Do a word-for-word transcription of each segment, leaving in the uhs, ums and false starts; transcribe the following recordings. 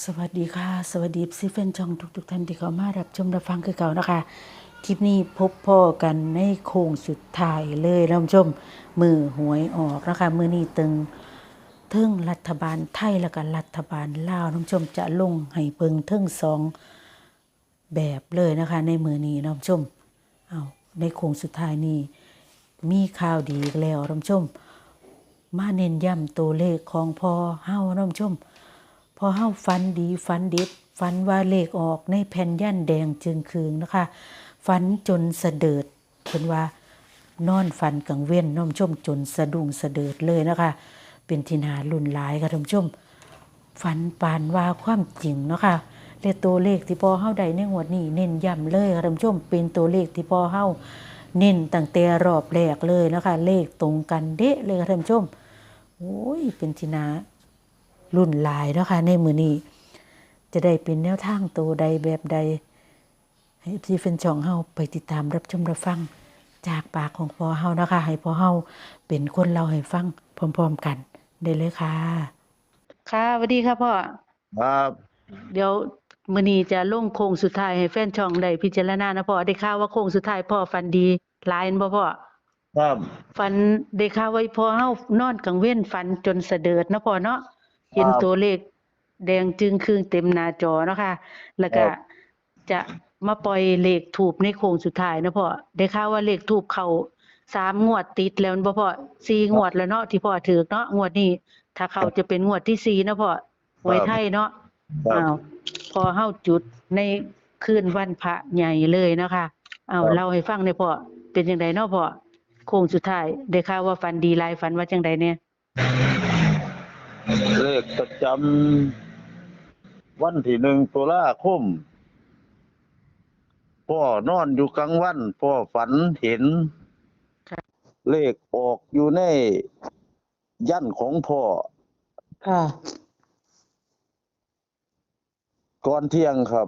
สวัสดีค่ะ สวัสดีเอฟซีแฟนช่องทุกๆท่านที่เข้ามารับชมรับฟังคือเก่านะคะ คลิปนี้พบพ้อกันในโค้งสุดท้ายเลยท่านผู้ชม มื้อหวยออกนะคะ มื้อนี้เทิง เทิงรัฐบาลไทยแล้วก็รัฐบาลลาวท่านผู้ชม จะลงให้เบิ่งเทิงสองแบบเลยนะคะ ในมื้อนี้ท่านผู้ชม เอา ในโค้งสุดท้ายนี้ มีข่าวดีอีกแล้วท่านผู้ชม มาเน้นย้ำตัวเลขของพ่อเฮาท่านผู้ชม พ่อเฮาฝันดีฝันเด็ด ฝันว่าเลขออกในแผ่นยันแดงจึงคืงนะคะ ฝันจนสะเดิด เพิ่นว่านอนฝันกลางเว็นท่านผู้ชม จนสะดุ้งสะเดิดเลยนะคะ เป็นที่น่าลุ้นหลายค่ะท่านผู้ชม ฝันปานว่าความจริงเนาะค่ะ และตัวเลขที่พ่อเฮาได้ในงวดนี้เน้นย้ำเลยค่ะท่านผู้ชม เป็นตัวเลขที่พ่อเฮาเน้นตั้งแต่รอบแรกเลยเนาะค่ะ เลขตรงกันเดะเลยค่ะท่านผู้ชม โอ้ย เป็นที่น่าลุ้นหลายเนาะค่ะ ในมื้อนี้ จะได้เป็นแนวทางตัวใดแบบใด ให้เอฟซีแฟนช่องเฮาไปติดตามรับชมรับฟังจากปากของพ่อเฮานะคะ ให้พ่อเฮาเป็นคนเล่าให้ฟังพร้อมๆกันได้เลยค่ะ ค่ะ สวัสดีค่ะพ่อ ครับ เดี๋ยวมื้อนี้จะลงโค้งสุดท้ายให้แฟนช่องได้พิจารณานะพ่อ ได้ข่าวว่าโค้งสุดท้ายพ่อฝันดีหลายแม่นบ่พ่อ ครับ ฝัน ได้ข่าวว่าพ่อเฮานอนกลางเว็นฝันจนสะเดิดเนาะพ่อเนาะ เห็น ครับ ตัวเลขแดงจึงคืงเต็มหน้าจอเนาะค่ะ แล้วก็ ครับ จะมาปล่อยเลขธูปในโค้งสุดท้ายเนาะพ่อ ได้ข่าวว่าเลขธูปเข้าสามงวดติดแล้วแม่นบ่พ่อ สี่งวดแล้วเนาะที่พ่อถืกเนาะ งวดนี้ถ้าเข้า ครับ จะเป็นงวดที่สี่เนาะพ่อ หวยไทยเนาะ ครับ อ้าว พ่อเฮาจุดในคืนวันพระใหญ่เลยเนาะค่ะ อ้าว ครับ เล่าให้ฟังแหน่พ่อ เป็นจั่งใดเนาะพ่อ โค้งสุดท้าย ได้ข่าวว่าฝันดีหลาย ฝันว่าจั่งใดแหน่ เลขประจำวันที่หนึ่งตุลาคม พ่อนอนอยู่กลางวัน พ่อฝันเห็น ค่ะ เลขออกอยู่ในยันของพ่อ ค่ะ ก่อนเที่ยงครับ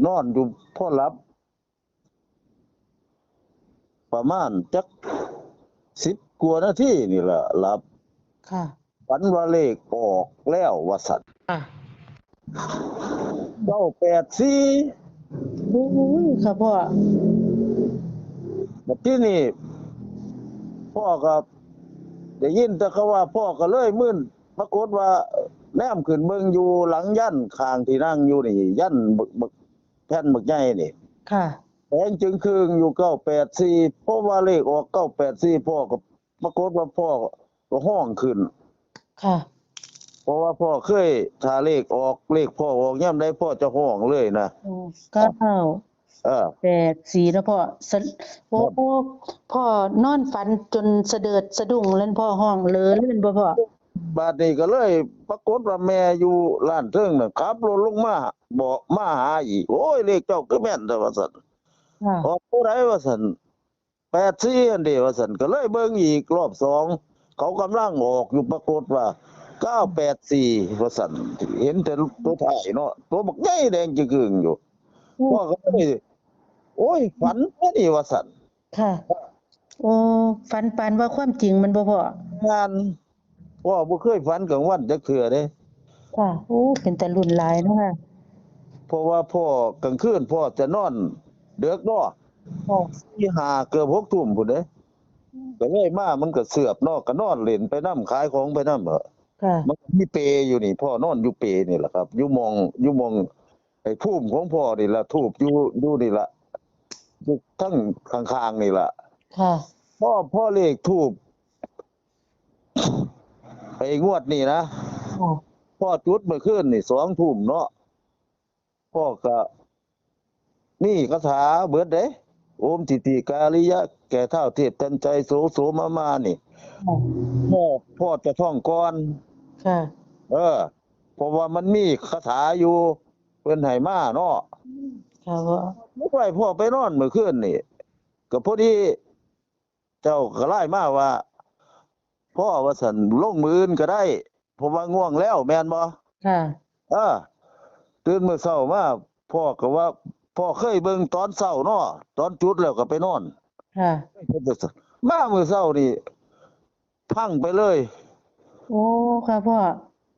นอนอยู่พอหลับ ประมาณจักสิบกว่านาทีนี่ล่ะหลับ ค่ะ ฝันว่าเลขออกแล้วว่าซั่น ค่ะ เก้าแปดสี่ โอ้ย ค่ะพ่อ บัดทีนี้ พ่อก็ได้ยินแต่เขาว่า พ่อก็เลยมึน ปรากฏว่าแนมขึ้นเบิ่งอยู่หลังยันข้างที่นั่งอยู่นี่ ยันบัก บัก แผ่นบักใหญ่นี่ ค่ะ แดงจึงคืงอยู่ เก้าแปดสี่ เพราะว่าเลขออก เก้าแปดสี่ พ่อก็ ปรากฏว่าพ่อก็ฮ้องขึ้น ค่ะ เพราะว่าพ่อเคย ถ้าเลขออก เลขพ่อออกยามใด พ่อจะฮ้องเลยนะ โอ้ เก้า เออ แปดสี่ นะพ่อ สะ โอ้ ครับ พ่อนอนฝันจนสะเดิดสะดุ้งเลย พ่อฮ้องเหลอเลยบ่พ่อ บาดนี้ก็เลยปรากฏว่าแม่อยู่ร้านเทิงน่ะ ขับรถลงมาบอก มาหาอีก "โอ้ย เลขเจ้าคือแม่นแท้" ว่าซั่น ค่ะ "ออกตัวใด" ว่าซั่น "แปดสี่ หั่นเด้" ว่าซั่น ก็เลยเบิ่งอีกรอบสอง เขากำลังออกอยู่ ปรากฏว่า เก้าแปดสี่ ว่าซั่น เห็นแต่ตัวท้ายเนาะ ตัวบักใหญ่แดงจึงครึ่งอยู่ อืม พ่อก็เลย "โอ้ย ฝันตัวนี้" ว่าซั่น ค่ะ โอ้ ฝันปานว่าความจริงแม่นบ่พ่อ งาน พ่อบ่เคยฝันกลางวันจักเทื่อเด้ ค่ะ โอ้ เป็นตาลุ้นหลายเนาะค่ะ เพราะว่าพ่อกลางคืนพ่อจะนอนดึกเนาะ ค่ะ สี่ ห้า เกือบหกทุ่มพู้นเด้ อืม ก็เลยมามันก็เสือบเนาะ ก็นอนเล่นไปนำ ขายของไปนำ ค่ะ มันก็มีเปอยู่นี่ พ่อนอนอยู่เปนี่แหละครับ อยู่หม่อง อยู่หม่อง ไอ้ภูมิของพ่อนี่ล่ะ ธูปอยู่ อยู่นี่ล่ะ อยู่ทางข้างๆนี่ล่ะ ค่ะ พ่อ พ่อเลขธูป ไอ้งวดนี่นะ ค่ะ พ่อจุดเมื่อคืนนี่ สองทุ่มเนาะ พ่อก็มีคาถาเบิดเด้ โอมทิฏฐิการิยะ แก่ท้าวเทพทันใจ โส โส มา มา นี่ ค่ะ พ่อ พ่อจะท่องก่อน ค่ะ เออ เพราะว่ามันมีคาถาอยู่ เพิ่นให้มาเนาะ ค่ะพ่อ เมื่อไหร่พ่อไปนอนเมื่อคืนนี่ ก็พอดี เจ้าก็ไลน์มาว่า "พ่อ" ว่าซั่น "ลงมื้ออื่นก็ได้ เพราะว่าง่วงแล้ว" แม่นบ่ ค่ะ เออ ตื่นมื้อเช้ามา พ่อก็ว่า พ่อเคยเบิ่งตอนเช้าเนาะ ตอนจุดแล้วก็ไปนอน ค่ะ มามื้อเช้านี่ พังไปเลย โอ้ ค่ะพ่อ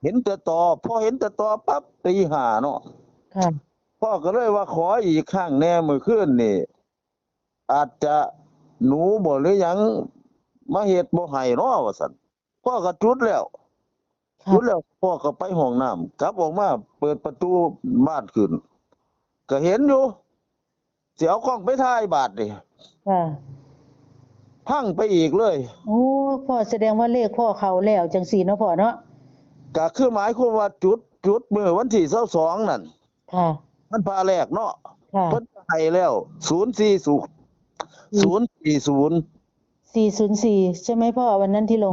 เห็นแต่ต่อ พอเห็นแต่ต่อปั๊บ ตีห้าเนาะ ค่ะ พ่อก็เลยว่าขออีกครั้งแน่มื้อคืนนี่ อาจจะหนูบ่หรือหยังมาเฮ็ดบ่ให้เนาะว่าซั่น พ่อก็จุดแล้ว ค่ะ จุดแล้วพ่อก็ไปห้องน้ำ กลับออกมาเปิดประตูบ้านขึ้น ก็เห็นอยู่ สิเอากล้องไปถ่ายบาดนี่ ค่ะ พังไปอีกเลย โอ้ พ่อแสดงว่าเลขพ่อเข้าแล้วจังซี่เนาะพ่อเนาะ ก็คือหมายความว่าจุด จุดมื้อวันที่ซาวสองนั่น ค่ะ วันพระแรกเนาะ ค่ะ เพิ่นให้แล้ว ศูนย์สี่ศูนย์ ศูนย์สี่ศูนย์ สี่ศูนย์สี่ ใช่ไหมพ่อ วันนั้นที่ลง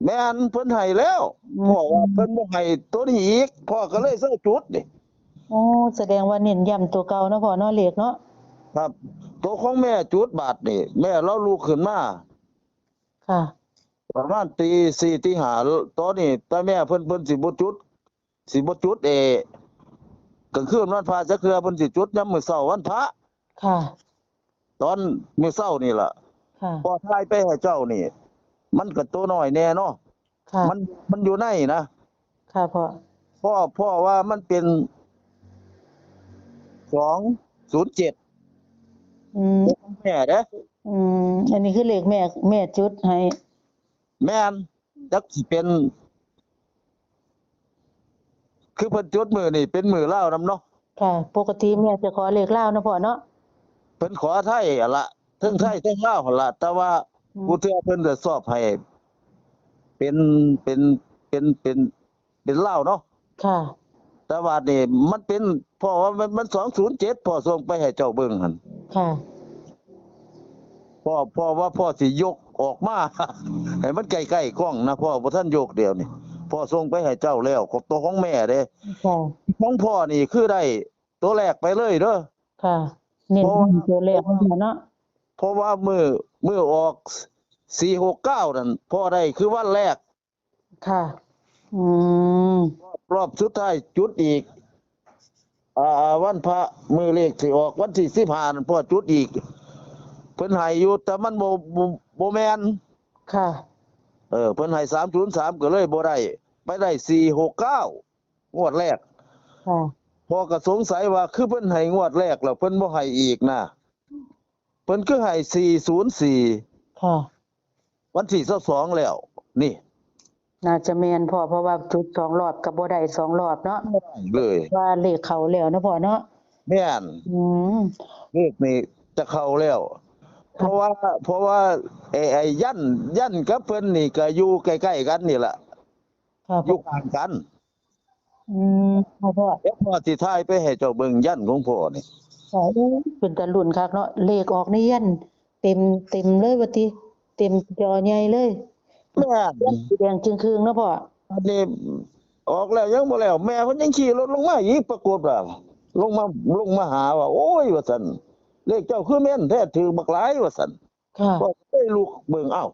แม่นเพิ่นให้แล้ว อืม พ่อว่าเพิ่นบ่ให้ตัวนี้อีก พ่อก็เลยเซาจุดนี่ โอ้ แสดงว่าเน้นย้ำตัวเก่าเนาะพ่อเนาะ เลขเนาะ ครับ ตัวของแม่จุดบาดนี่ แม่เราลุกขึ้นมา ค่ะ ประมาณตีสี่ตีห้า ตอนนี้แต่แม่เพิ่น เพิ่นสิบ่จุด สิบ่จุดเอ กลางคืนวันพระจักเทื่อ เพิ่นสิจุดยามมื้อเช้าวันพระ ค่ะ ตอนมื้อเช้านี่ล่ะ ค่ะ พ่อถ่ายไปให้เจ้านี่ มันก็ตัวน้อยแน่เนาะ ค่ะ มัน มันอยู่ในนะ ค่ะพ่อ พ่อ พ่อว่ามันเป็น สองศูนย์เจ็ด อืม แม่เด้ อืม อันนี้คือเลขแม่ แม่จุดให้ แม่น จักสิเป็น คือเพิ่นจุดมื้อนี่เป็นมื้อลาวนำเนาะ ค่ะ ปกติแม่จะขอเลขลาวเนาะพ่อเนาะ เพิ่นขอไทยหั่นละ เทิงไทยเทิงลาวหั่นละ แต่ว่า อืม ผู้เทื่อเพิ่นจะชอบให้ เป็น เป็น เป็น เป็น เป็นลาวเนาะ ค่ะ แต่ว่านี่มันเป็น พ่อว่ามัน มันสองศูนย์เจ็ด พ่อส่งไปให้เจ้าเบิ่งหั่น ค่ะ พ่อ พ่อว่าพ่อสิยกออกมา ให้มันใกล้ๆกล้องนะ พ่อบ่ทันยกเดี๋ยวนี้ พ่อส่งไปให้เจ้าแล้ว ของตัวของแม่เด้ ค่ะ ของพ่อนี่คือได้ตัวแรกไปเลยเด้อ ค่ะ เน้น เพราะว่า ตัวแรกของพ่อเนาะ เพราะว่ามื้อ มื้อออก สี่หกเก้า นั่น พ่อได้คือวันแรก ค่ะ อืม รอบสุดท้ายจุดอีก อ่า วันพระมื้อเลขสิออกวันที่สิบห้านั่นพ่อจุดอีก เพิ่นให้อยู่แต่มันบ่ บ่ บ่แม่น ค่ะ เออ เพิ่นให้สามศูนย์สามก็เลยบ่ได้ ไปได้สี่หกเก้า งวดแรก ค่ะ พ่อก็สงสัยว่าคือเพิ่นให้งวดแรกแล้วเพิ่นบ่ให้อีกนะ เพิ่นคือให้สี่ศูนย์สี่ ค่ะ วันที่ซาวสองแล้ว นี่ น่าจะแม่นพ่อ เพราะว่าจุดสองรอบก็บ่ได้สองรอบเนาะ เลย ว่าเลขเข้าแล้วเนาะพ่อเนาะ แม่น อืม เลขนี่จะเข้าแล้ว เพราะว่า เพราะว่าไอ้ ไอ้ยัน ยันกับเพิ่นนี่ก็อยู่ใกล้ๆกันนี่แหละ ค่ะ อยู่ข้างกัน อืม ค่ะพ่อ เดี๋ยวพ่อสิถ่ายไปให้เจ้าเบิ่งยันของพ่อนี่ ค่ะ โอ้ เป็นตาลุ้นคักเนาะ เลขออกในยัน เต็ม เต็มเลยว่าติ เต็มจอใหญ่เลย แม่น สีแดงจึงคืงเนาะพ่อ อันนี้ออกแล้วยังบ่แล้ว แม่เพิ่นยังขี่รถลงมาอีก ปรากฏว่า ลงมา ลงมาหาว่า "โอ้ย" ว่าซั่น "เลขเจ้าคือแม่นแท้ ถืกบักหลาย" ว่าซั่น ค่ะ ก็เลยลุกเบิ่ง เอ้า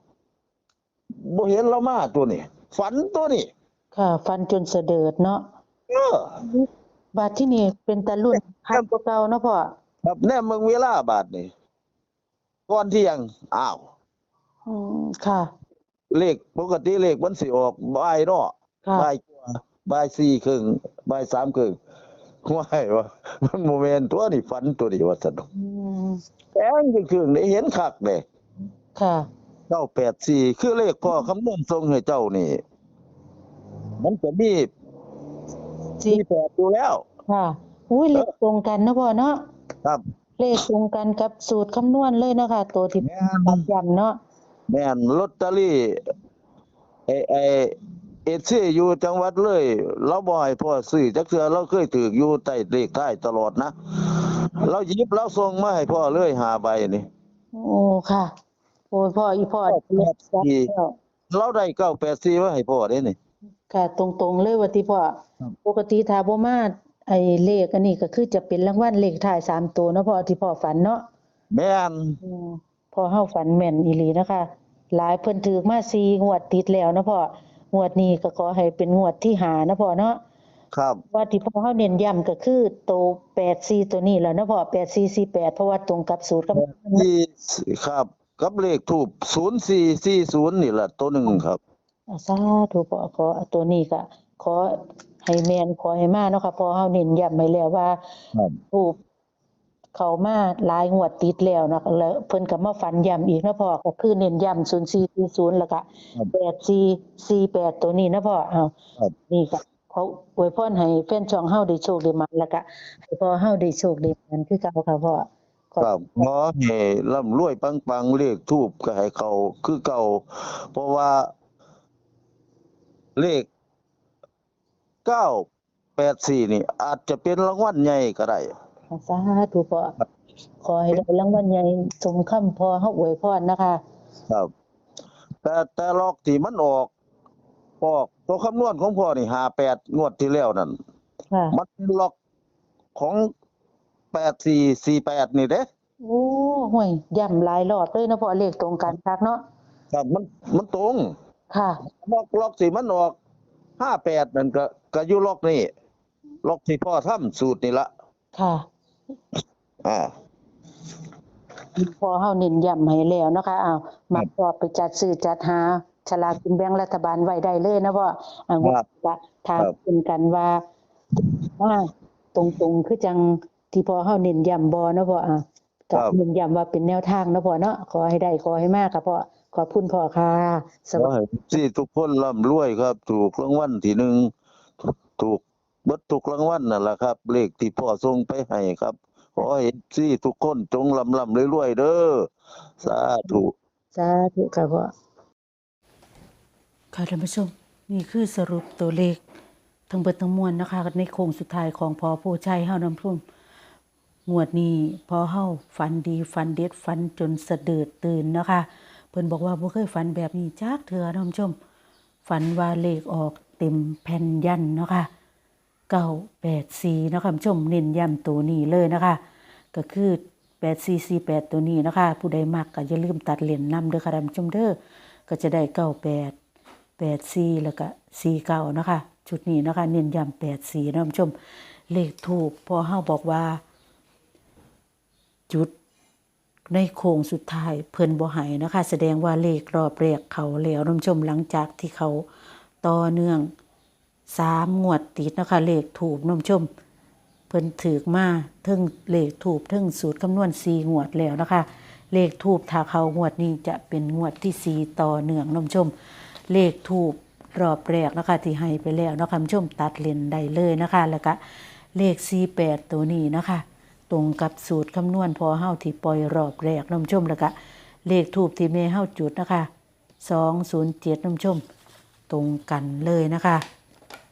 บ่เห็นเรามาตัวนี้ ฝันตัวนี้ ค่ะ ฝันจนสะเดิดเนาะ เออ บาดที่นี่เป็นตาลุ้นคักกว่าเก่าเนาะพ่อ ครับ แนมเบิ่งเวลาบาดนี่ ก่อนเที่ยง อ้าว อืม ค่ะ เลข ปกติเลขมันสิออกบ่ายเนาะ ค่ะ บ่ายกว่า บ่ายสี่ครึ่ง บ่ายสามครึ่ง "ห้วย" ว่า "มันบ่แม่นตัวนี่ ฝันตัวนี้" ว่าซั่น อืม แจ้งจึงคืงได้เห็นคักเด้ ค่ะ เก้าแปดสี่ คือเลขพ่อคำนวณส่งให้เจ้านี่ มันจะมี สี่ สี่แปดอยู่แล้ว ค่ะ อุ้ย เลขตรงกันเนาะพ่อเนาะ ครับ เลขตรงกันกับสูตรคำนวณเลยเนาะค่ะ ตัวที่ แม่น ย้ำเนาะ แม่น ลอตเตอรี่ ไอ้ ไอ้ เอฟซี อยู่จังหวัดเลย เราบ่ให้พ่อซื้อจักเทื่อ เราเคยถืกอยู่ใต้เลขท้ายตลอดนะ เราหยิบเราส่งมาให้พ่อเลยห้าใบนี่ โอ้ ค่ะ โอ้ย พ่อ อีพ่อ เก้าแปดสี่ เราได้เก้าแปดสี่มาให้พ่อเด้นี่ ค่ะ ตรงๆเลยว่าติพ่อ ครับ ปกติถ้าบ่มา ไอ้เลขอันนี้ก็คือจะเป็นรางวัลเลขท้ายสามตัวเนาะพ่อ ที่พ่อฝันเนาะ แม่น อืม พ่อเฮาฝันแม่นอีหลีนะคะ หลาย เพิ่นถืกมาสี่งวดติดแล้วเนาะพ่อ งวดนี้ก็ขอให้เป็นงวดที่ห้านะพ่อเนาะ ครับ ว่าที่พ่อเฮาเน้นย้ำก็คือโตแปดสี่ตัวนี้แหละเนาะพ่อ แปดสี่สี่แปด เพราะว่าตรงกับสูตรกับ ที่ ครับ กับเลขธูป ศูนย์สี่สี่ศูนย์ นี่แหละตัวหนึ่งครับ อ่า สาธุพ่อ ขอตัวนี้ก็ ขอให้แม่น ขอให้มาเนาะค่ะ พ่อเฮาเน้นย้ำให้แล้วว่า ครับ ธูปเข้ามาหลายงวดติดแล้วเนาะ แล้วเพิ่นก็มาฝันย้ำอีกเนาะพ่อ ก็คือเน้นย้ำ ศูนย์สี่สี่ศูนย์ แล้วก็ ครับ แปดสี่สี่แปด ตัวนี้นะพ่อ เอา ครับ นี่ก็ขออวยพรให้แฟนช่องเฮาได้โชคได้หมาน แล้วก็ให้พ่อเฮาได้โชคได้หมานคือเก่าค่ะพ่อ ขอบ ครับ ขอให้ร่ำรวยปังๆ เลขธูปก็ให้เข้าคือเก่า เพราะว่า เลข เก้าแปดสี่ นี่ อาจจะเป็นรางวัลใหญ่ก็ได้ สาธุพ่อ ขอให้ได้รางวัลใหญ่สมคำพ่อเฮาอวยพรนะคะ ครับ แต่ แต่ล็อกที่มันออก ออกตัวคำนวณของพ่อนี่ ห้าแปด งวดที่แล้วนั่น ค่ะ มันเป็นล็อกของ แปดสี่สี่แปด นี่เด้ โอ้ ห้วย ย้ำหลายรอบเลยเนาะพ่อ เลขตรงกันคักเนาะ ครับ มัน มันตรง ค่ะ ล็อก ล็อกที่มันออก ห้าแปด นั่นก็ ก็อยู่ล็อกนี่ ล็อกที่พ่อทำสูตรนี่ละ ค่ะ อ่า พ่อเฮาเน้นย้ำให้แล้วเนาะค่ะ อ้าว มักชอบไปจัดซื้อจัดหาฉลากกินแบ่งรัฐบาลไว้ได้เลยนะพ่อ อ่า ครับ ก็ถาม ครับ เช่นกันว่า ว่าตรงๆ คือจังที่พ่อเฮาเน้นย้ำบ่เนาะพ่อ อ่ะ ครับ ก็เน้นย้ำว่าเป็นแนวทางเนาะพ่อเนาะ ขอให้ได้ ขอให้มาค่ะพ่อ ขอบคุณพ่อค่ะ ส ขอ วัสดี ให้เอฟซีทุกคนร่ำรวยครับ ถูกรางวัลที่หนึ่ง ถูกเบิดทุกรางวัลนั่นล่ะครับ เลขที่พ่อส่งไปให้ครับ ขอให้เอฟซีทุกคนจงร่ำๆรวยๆเด้อ สาธุ สาธุค่ะพ่อ ค่ะท่านผู้ชม นี่คือสรุปตัวเลขทั้งเบิดทั้งมวลนะคะ ในโค้งสุดท้ายของพ่อโพธิ์ชัยเฮานะท่านผู้ชม งวดนี้พ่อเฮาฝันดี ฝันเด็ด ฝันจนสะดือดตื่นนะคะ เพิ่นบอกว่าบ่เคยฝันแบบนี้จักเทื่อท่านผู้ชม ฝันว่าเลขออกเต็มแผ่นยันเนาะค่ะ เก้าแปดสี่ เนาะค่ะท่านผู้ชม เน้นย้ำตัวนี้เลยนะคะ ก็คือ แปดสี่สี่แปด ตัวนี้นะคะ ผู้ใดมักก็อย่าลืมตัดเล่นนำเด้อค่ะท่านผู้ชมเด้อ ก็จะได้ เก้าแปด แปดสี่ แล้วก็ สี่เก้า นะคะ ชุดนี้นะคะ เน้นย้ำ แปดสี่ นะท่านผู้ชม เลขธูปพ่อเฮาบอกว่า จุดในโค้งสุดท้ายเพิ่นบ่ให้นะคะ แสดงว่าเลขรอบแรกเข้าแล้วท่านผู้ชม หลังจากที่เข้าต่อเนื่องสามงวดติดนะคะ เลขธูปท่านผู้ชม เพิ่นถืกมาเทิงเลขธูปเทิงสูตรคำนวณสี่งวดแล้วนะคะ เลขธูปถ้าเข้างวดนี้จะเป็นงวดที่สี่ต่อเนื่องท่านผู้ชม เลขธูปรอบแรกนะคะ ที่ให้ไปแล้วนะคะท่านผู้ชม ตัดเล่นได้เลยนะคะ แล้วก็เลขสี่แปด ตัวนี้นะคะ ตรงกับสูตรคำนวณพ่อเฮาที่ปล่อยรอบแรกท่านผู้ชม แล้วก็เลขธูปที่แม่เฮาจุดนะคะ สองศูนย์เจ็ด ท่านผู้ชม ตรงกันเลยนะคะ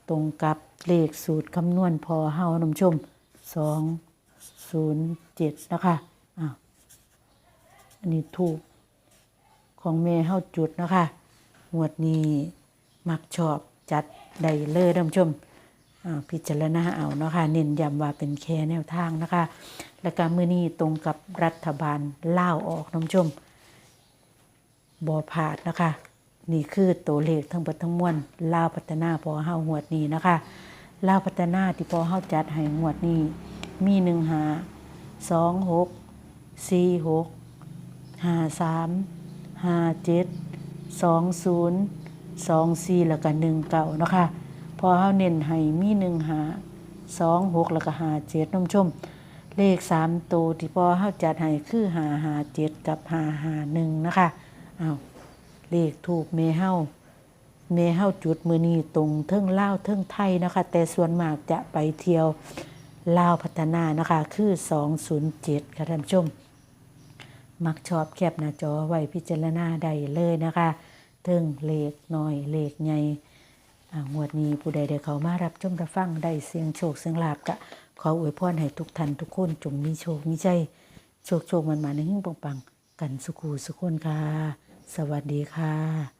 ตรงกับเลขสูตรคำนวณพ่อเฮาท่านผู้ชม สองศูนย์เจ็ด นะคะ อ้าว อันนี้ธูปของแม่เฮาจุดนะคะ งวดนี้มักชอบจัดได้เลยท่านผู้ชม อ่า พิจารณาเอาเนาะค่ะ เน้นย้ำว่าเป็นแค่แนวทางนะคะ แล้วก็มื้อนี้ตรงกับรัฐบาลลาวออกท่านผู้ชม บ่พลาดนะคะ นี่คือตัวเลขทั้งเบิดทั้งมวล ลาวพัฒนาพ่อเฮางวดนี้นะคะ ลาวพัฒนาที่พ่อเฮาจัดให้งวดนี้ มี หนึ่งห้า สองหก สี่หก ห้าสาม ห้าเจ็ด สองศูนย์ สองสี่ แล้วก็ หนึ่งเก้า เนาะค่ะ พ่อเฮาเน้นให้มี หนึ่งห้า สองหก แล้วก็ ห้าเจ็ด ท่านผู้ชม เลขสามตัวที่พ่อเฮาจัดให้คือ ห้าห้าเจ็ด กับ ห้าห้าหนึ่ง นะคะ อ้าว เลขธูปแม่เฮา แม่เฮาจุดมื้อนี้ตรงเทิงลาวเทิงไทยนะคะ แต่ส่วนมากจะไปเที่ยวลาวพัฒนานะคะ คือ สองศูนย์เจ็ด ค่ะท่านผู้ชม มักชอบแคปหน้าจอไว้พิจารณาได้เลยนะคะ เทิงเลขน้อยเลขใหญ่ อ่า งวดนี้ผู้ใดได้เข้ามารับชมรับฟัง ได้เสี่ยงโชคเสี่ยงลาภ ก็ขออวยพรให้ทุกท่านทุกคนจงมีโชคมีชัย โชคโชคมันมาในหิ้งปังๆ กันสุขูสุคนค่ะ สวัสดีค่ะ